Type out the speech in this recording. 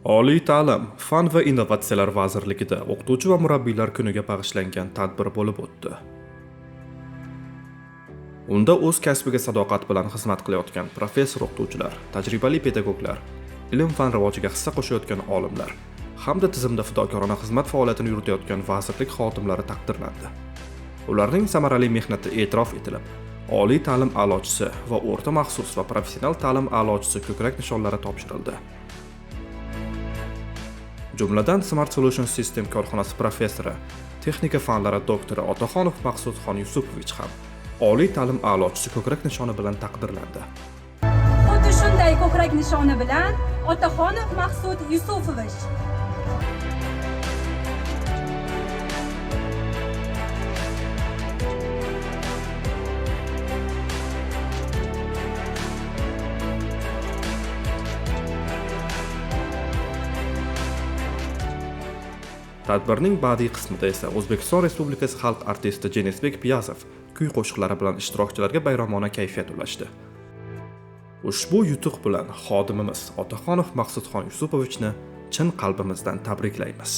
Oliy ta'lim, fan va innovatsiyalar vazirligida o'qituvchi va murabbiylar kuniga bag'ishlangan tadbir bo'lib o'tdi. Unda o'z kasbiga sadoqat bilan xizmat qilayotgan professor o'qituvchilar, tajribali pedagoglar, ilm-fan rivojiga hissa qo'shayotgan olimlar hamda tizimda fidokorona xizmat faoliyatini yuritayotgan vazirlik xodimlari taqdirlandi. Ularning samarali mehnati e'tirof etilib, oliy ta'lim a'lochisi va o'rta maxsus va professional ta'lim a'lochisi ko'krak nishonlari topshirildi. Jumladan, Smart Solution System korxonasi professori, texnika fanlari doktori Otaxonov Maqsudxon Yusupovich ham oliy ta'lim a'lochisi ko'krak nishoni bilan taqdirlandi. Xuddi shunday ko'krak nishoni bilan Otaxonov Maqsud Yusufovich. Tadbirning badiiy qismida esa O'zbekiston Respublikasi xalq artisti Jenisbek Piyazov kuy-qo'shiqlari bilan ishtirokchilarga bayramona kayfiyat ulashdi. Ushbu yutuq bilan xodimimiz Otaxonov Maqsudxon Yusupovichni chin qalbimizdan tabriklaymiz.